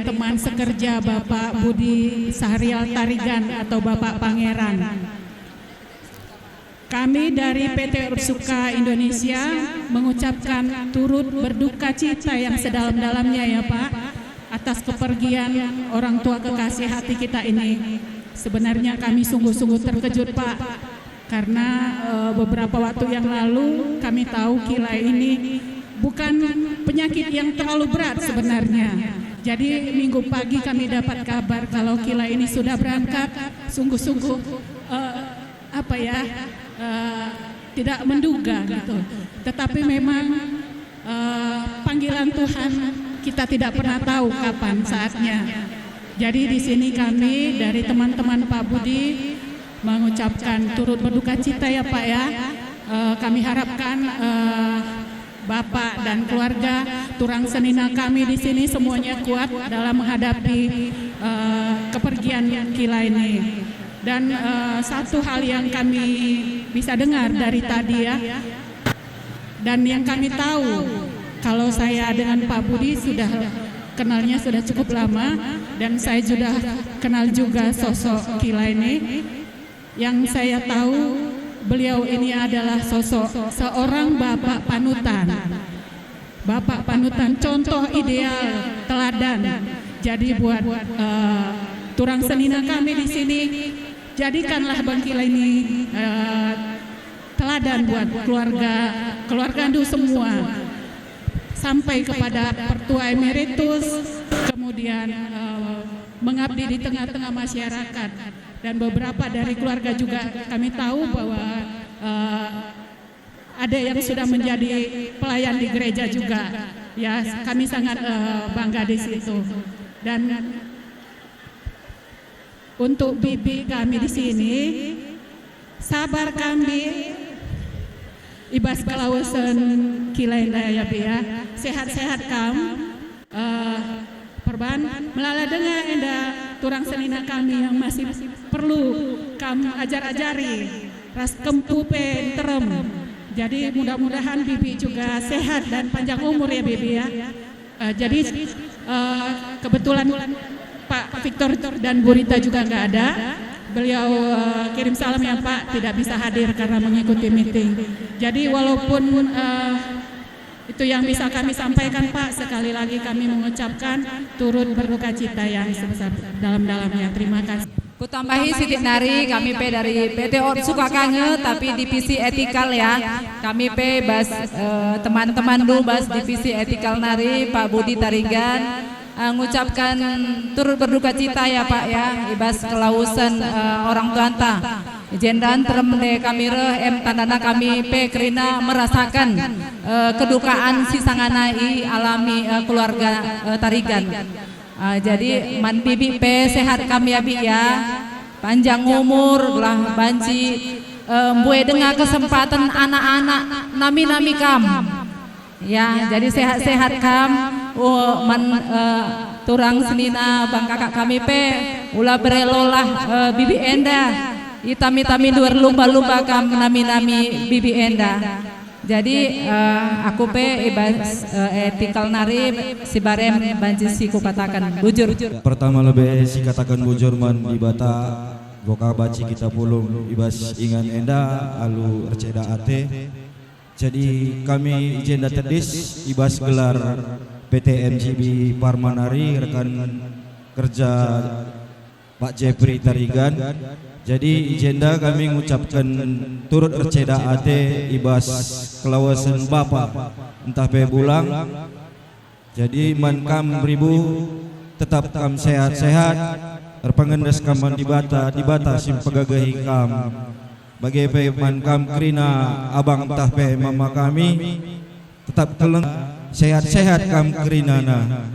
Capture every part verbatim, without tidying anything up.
teman sekerja Bapak Budi Sahrial Tarigan atau Bapak Pangeran. Kami dari P T Orsuka Indonesia mengucapkan turut berduka cita yang sedalam-dalamnya ya Pak, atas kepergian orang tua kekasih hati kita ini. Sebenarnya kami sungguh-sungguh terkejut Pak, karena eh, beberapa waktu yang lalu kami tahu Kila ini bukan penyakit yang terlalu berat sebenarnya. Jadi minggu pagi kami dapat kabar kalau Kila ini sudah berangkat, sungguh-sungguh eh, apa ya, eh, tidak menduga gitu. Tetapi memang eh, panggilan Tuhan kita tidak pernah tahu kapan saatnya. Jadi di sini kami dari teman-teman Pak Budi mengucapkan turut berduka cita ya Pak ya. Eh, kami harapkan eh, Bapak dan keluarga, turang senina kami di sini semuanya kuat dalam menghadapi eh, kepergian Kila ini. Dan eh, satu hal yang kami bisa dengar dari tadi ya, dan yang kami tahu, kalau saya dengan Pak Budi sudah kenalnya sudah cukup lama, dan saya sudah kenal juga sosok Kila ini. Yang saya tahu, beliau ini adalah sosok seorang bapak panutan. Bapak panutan, contoh ideal, teladan. Jadi buat eh, turang senina kami di sini, jadikanlah Bang Kila ini eh, teladan buat keluarga, keluarga Ndu semua, sampai kepada Pertua Emeritus, kemudian eh, mengabdi di tengah-tengah masyarakat, dan beberapa dari keluarga juga kami tahu bahwa eh, ada yang sudah menjadi pelayan di gereja juga. Ya, kami sangat eh, bangga di situ. Dan untuk bibi kami di sini, sabar kami i bas kelawesen Kila enda ya, Bi, ya. Sehat-sehat kam. Eh, perban, melala denga enda turang senina kami yang masih perlu kam ajar-ajari, ras kempu pe nterem. Jadi mudah-mudahan bibi juga sehat dan panjang umur ya, Bibi, ya. Eh, jadi eh, kebetulan Pak Victor dan Bu Rita juga nggak ada. Beliau eh, kirim salam ya Pak, tidak bisa hadir karena mengikuti meeting. Jadi walaupun eh, itu yang bisa kami sampaikan Pak, sekali lagi kami mengucapkan turut berduka cita yang sebesar dalam-dalamnya. Terima kasih. Kutambahi sitik nari, kami pe dari P T Orsuka ka nge, tapi divisi etikal ya. Kami pe bas eh, teman-teman Ndu bas divisi etikal nari, Pak Budi Tarigan, eh, ngucapkan turut berduka cita ya Pak ya, i bas kelawesen eh, orang tuanta. I jenda nterem nde kami reh, em tandana kami pe kerina merasaken eh, kedukaan si sangana ialami eh, keluarga eh, Tarigan. Ah, jadi man bibi pe sehat kam ya, Bi, ya. Panjang umur, gelah banci eh, mbue denga kesempaten anak-anak nami-nami kam. Ya, jadi sehat-sehat kam. Oh, man eh, turang senina bang kakak kami pe, ula berelolah eh, bibi enda. Itami-tami ndu erlumba-lumba kam nami-nami bibi enda. Jadi eh, aku pe i bas eh, etikal nari si barem banci si kukataken bujur. Pertama lebe sikataken bujur man Dibata, boka banci kita pulung i bas ingan enda alu erceda ate. Jadi kami i jenda tedis i bas gelar P T M G B Parma nari, rekan kerja Pak Jepri Tarigan. Jadi i jenda kami ngucapken turut erceda ate i bas kelawesen bapa ntah pe bulang. Jadi man kam ribu, tetap kam sehat-sehat, erpengendes kam man Dibata, Dibata si mpegegehi kam. Bage pe man kam kerina abang ntah pe mama kami, tetap keleng, sehat-sehat kam kerinana.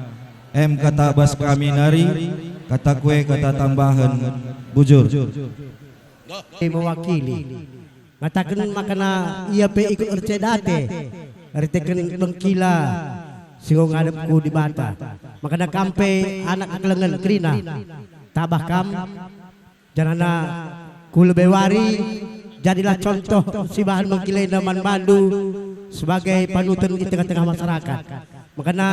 Em kata bas kami nari, kata kue kata tambahen, bujur. Mewakili. Ngataken makana ia pe ikut erceda ate, erteken bengkila si enggo ngadep ku Dibata. Makana kam pe anak kekelengen kerina. Tabah kam, janahna ku lebe wari, jadilah contoh si bahan mengkilenda man bandu sebagai panuten i tengah-tengah masyarakat. Makana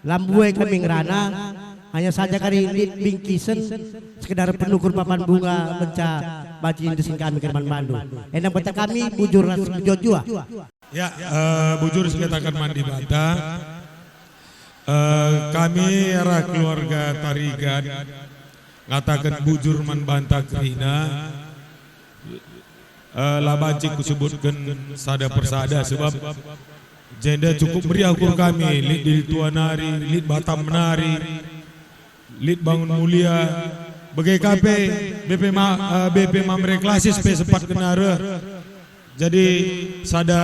lambue kami ngerana, Hanya saja kari lit bingkisen sekedar penukur papan bunga ngenca banci ndesin kami kerman bandu. Enda banta kami bujur ras mejuah-juah. Ya, eh, bujur sikataken man Dibata. Eh, kami arah keluarga Tarigan ngataken bujur man banta kerina. Eh, la banci kusebutken sada persada, sebab jenda cukup meriah ukur kami, lit Dili Tua nari, lit Batam nari, lit Bangun Mulia, bage ka pe B P Ma-, eh, B P Mamre Klasis pe sempat kena reh. Jadi, sada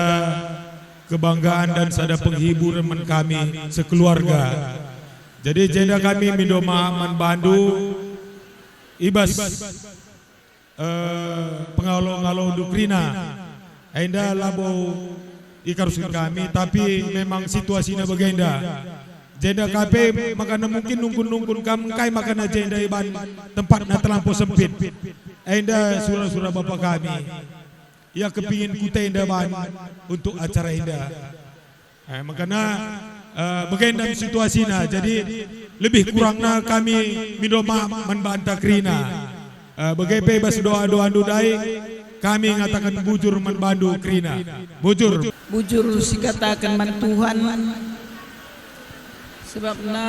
kebanggaan dan sada penghiburan man kami sekeluarga. Jadi, jenda kami mindo maaf man bandu, i bas eh, pengalo-ngalondu kerina. Enda labo ikarusken kami, tapi memang situasina bagenda. Jenda ka pe makana mungkin nungkun-nungkun kam engkai makana jenda iban tempatna terlampau sempit. Enda sura-sura bapa kami. Ia kepingin kutenda ban untuk acara enda. Eh, makana, eh, bagenda situasina, jadi lebih kurangna kami mindo maaf man banta kerina. Eh, bage pe bas doa-doandu ndai, kami ngataken bujur man bandu kerina. Bujur. Bujur sikataken man Tuhan, sebabna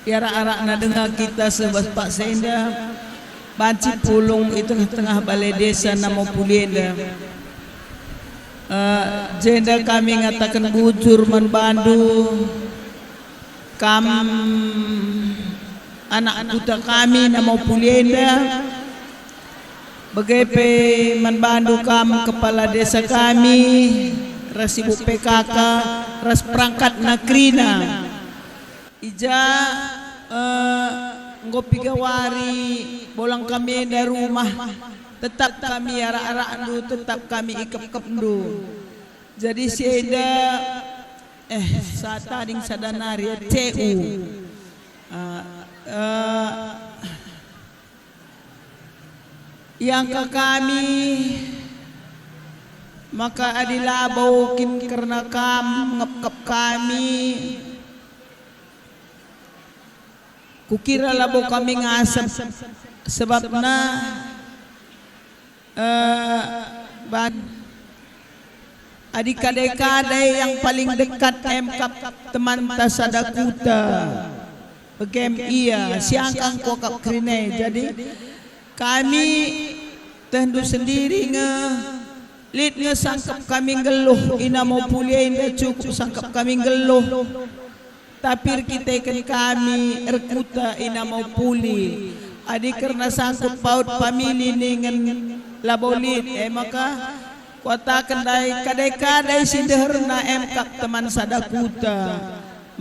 i arak-arakna denga kita seh bas paksa enda, banci pulung i tengah-tengah bale desa Namo Puli enda. Eh, jenda kami ngataken bujur man bandu, kam anak kuta kami Namo Puli enda, bage pe man bandu kam kepala desa kami, ras ibu P K K, ras perangkatna kerina. I ja, eh, enggo piga wari bolang kami enda rumah, tetap kami arak-arakndu, tetap kami ikepkepndu. Jadi si enda, eh, sa tading sada nari, eh, C U. Ah, eh, iangka kami, maka adi labo kin kerna kam ngepkep kami, kukira labo kami ngasep, sebabna, eh, ban-, adi kadai-kadai yang paling dekat emkap temanta sada kuta, begem ia, siangkang kuakap kerina e. Jadi, kami tehndu sendiri nge, lit nge sangkep kami nggeluh, i Namo Puli enda cukup sangkep kami nggeluh. Tapi erkiteken kami erkuta i Namo Puli, adi kerna sangkut paut pamili ningen labo lit, e maka kuataken ndai kadai-kadai si ndeherna emkap teman sada kuta.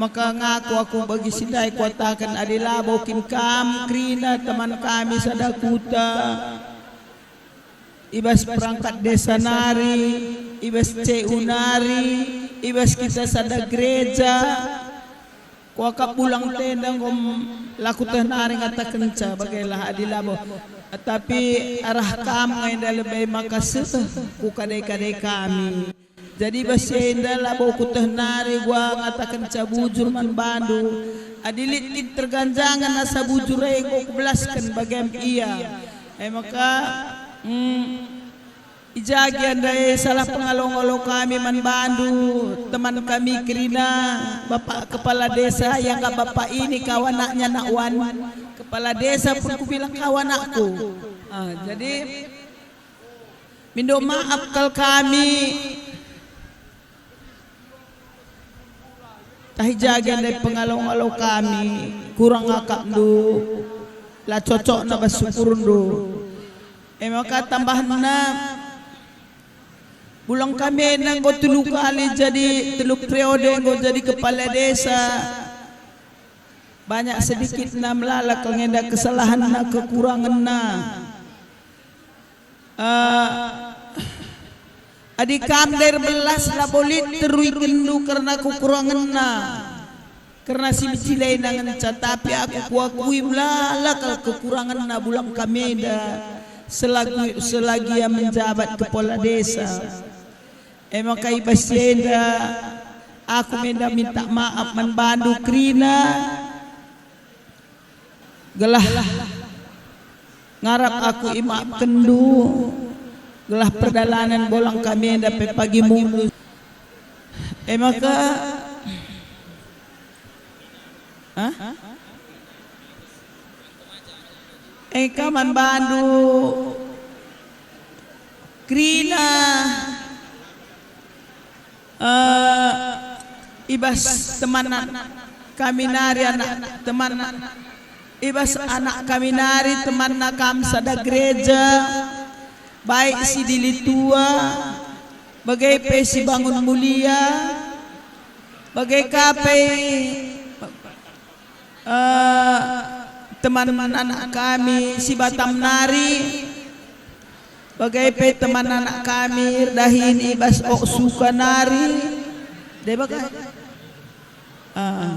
Maka ngaku aku bagi si ndai kuataken adi labo kin kam kerina teman kami sada kuta. I bas perangkat desa nari, i bas C U nari, i bas kita sada gereja. Kuakap bulang tenda enggo m-, la kuteh nari ngatakenca, bagelah adi labo. Tapi arah kam nge enda lebe maka seh ku kadai-kadai kami. Jadi bas si enda labo kuteh nari gua ngatakenca bujur man bandu. Adi lit kin terganjangen asa bujur e enggo kubelasken bagem ia. E maka, mm, i ja gia ndai salah pengalo-ngalo kami man bandu, teman kami kerina, Bapak Kepala Desa, ianggap Bapak ini kau anaknya, Nak Wan. Kepala Desa pun kubilang kau anakku. Ah, jadi, mindo maaf kal kami. Tah i ja gia ndai pengalo-ngalo kami, kurang akapndu, la cocokna bas sukurndu. E maka tambahna, bulang kami enda enggo telu kali jadi, telu periode enggo jadi kepala desa. Banyak sedikitna melala kal nge enda kesalahenna, kekurangenna. Eh, adi kam ndai erbelas labo lit teruikenndu kerna kekurangenna, kerna si mejilai ngenca, tapi aku kuakui melala kal kekurangenna bulang kami enda selagi, selagi ia menjabat kepala desa. E maka i bas si enda, aku me enda minta maaf man bandu kerina, Gelah ngarap aku imaafkenndu, gelah perdalanen bolang kami enda pe pagi mulus. E maka, ah? Engka man bandu kerina, eh, i bas teman kami nari, anak teman, i bas anak kami nari, temanna kam sada gereja, baik si Dili Tua, bage pe si Bangun Mulia, bage ka pe, eh, teman anak kami si Batam nari, bage pe teman anak kami erdahin i bas Oksuka nari. Deba ka? Ah.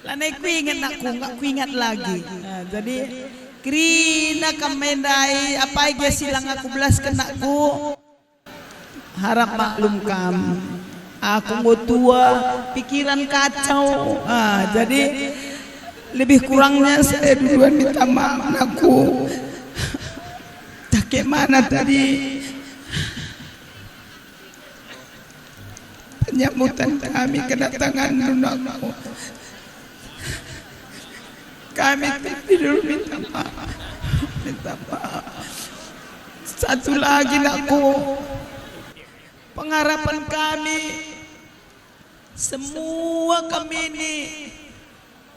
Lanai kuinget, nakku, nggak kuingat lagi. Ah, jadi kerina kam me ndai, apai gia si langa kubelasken, nakku. Harap maklum kam, aku enggo tua, pikiran kacau. Ah, jadi lebih kurangnya saya duluan minta maaf, nakku. Take mana tadi penyambutan kami, kedatangan, nakku? Kami terlebih dulu minta maaf. Minta maaf. Satu lagi, nakku, pengharapan kami, semua kami ini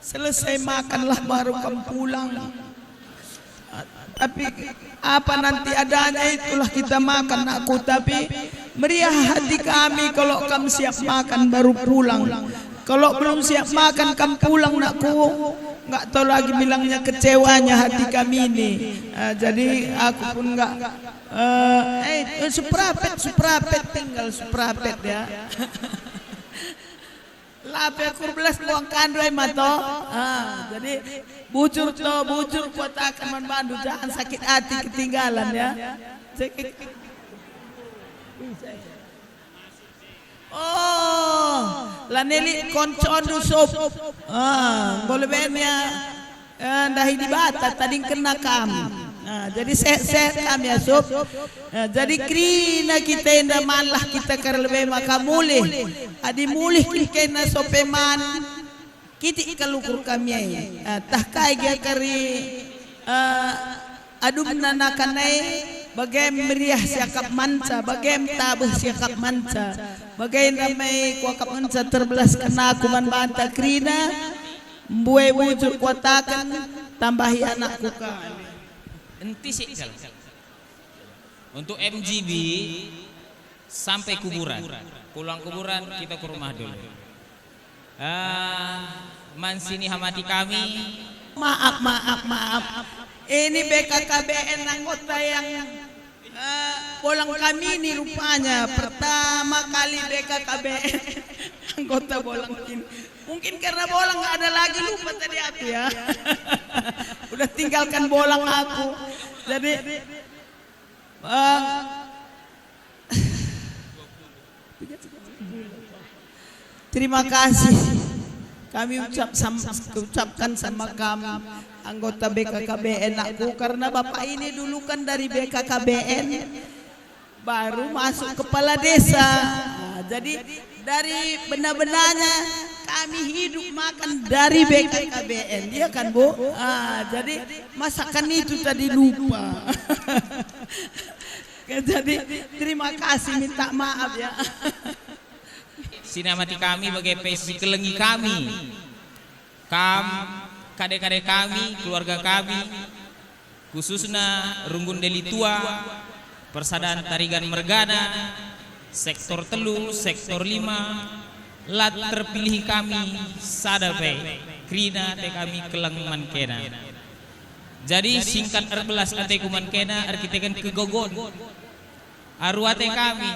selesai makanlah baru kam pulang. Tapi apa nanti adanya, itulah kita makan, nakku. Tapi meriah hati kami kalau kam siap makan baru pulang. Kalau belum siap makan kam pulang, nakku, nggak tahu lagi bilangnya kecewanya hati kami ini. Ah, jadi aku pun nggak, eh, eh, suprapet, suprapet, tinggal suprapet, ya. Lape kurbelas buang kandoi mato. Ah, jadi bujur to, bujur kuataken man bandu, jangan sakit hati ketinggalan, ya. Cekik. Oh, lanai lit koncondu, Sup. Ah, enggo leben ya. Eh, ndahi Dibata tadingkenna kam. Nah, jadi sehat-sehat kam ya, Sup. Nah, jadi kerina kita enda manlah kita kari lebe maka mulih. Adi mulih kin kena sope man, kitik kal ukur kami ai. Ah, tah kai gia kari, eh, adumna nakan ai, bage meriah siakap manca, bage mtabeh siakap manca. Bage enda me kuakap ngenca terbelasken aku man banta kerina. Mbue bujur kuataken, tambahi anakku ka. Entisik kal. Untuk M G B sampai kuburan. Pulang kuburan, kita ke rumah dulu. Ah, man sini hamati kami. Maaf, maaf, maaf. Ini B K K B N anggota yang Eh, bolang kami ini rupanya pertama kali B K K B N anggota bolang ini. Mungkin karena bolang nggak ada lagi, lupa tadi aku ya. Udah tinggalkan bolang aku. Jadi, eh, terima kasih kami ucap sam-, ucapkan sama kam anggota B K K B N aku, karena Bapak ini dulu kan dari B K K B N, baru masuk kepala desa. Nah, jadi dari bena-benanya kami hidup makan dari B K K B N, iya kan, Bu? Ah, jadi masakan itu tadi lupa. Jadi, terima kasih, minta maaf ya. Sinamati kami bage pe si kelengi kami. Kam, kade-kade kami, keluarga kami, khususna Runggun Deli Tua, Persadan Tarigan mergana, sektor telu, sektor lima, la terpilih kami sada pe, kerina ate kami keleng man kena. Jadi singkat erbelas ateku man kena erkiteken kegogon. Aru ate kami,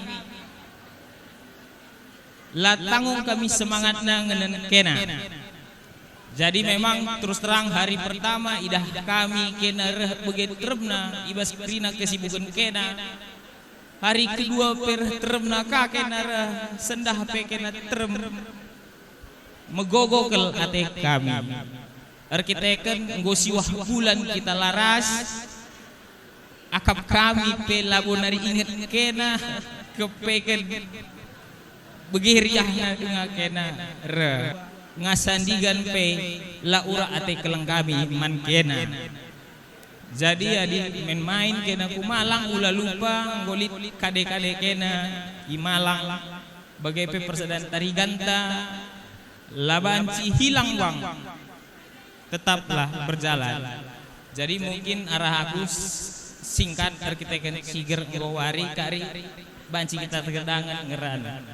la tanggung kami semangatna ngenen kena. Jadi memang terus terang hari pertama idah kami kena reh bage teremna i bas kerina kesibuken kena. Hari kedua pe reh teremna ka kena reh, sendah pe kena terem. Megogo kal ate kami. Erkiteken enggo siwah bulan kita laras, akap kami pe labo nari inget kena kepeken bage riahna denga kena re. Ngasandigan pe la urak ate keleng kami man kena. Jadi adi main-main kena ku Malang, ula lupa enggo lit kade-kade kena i Malang. Bage pe persedan tariganta la banci hilang, bang, tetaplah berjalan. Jadi mungkin arah aku s-, singkat erkiteken Siger enggo wari kari banci kita tergedangen ngerana.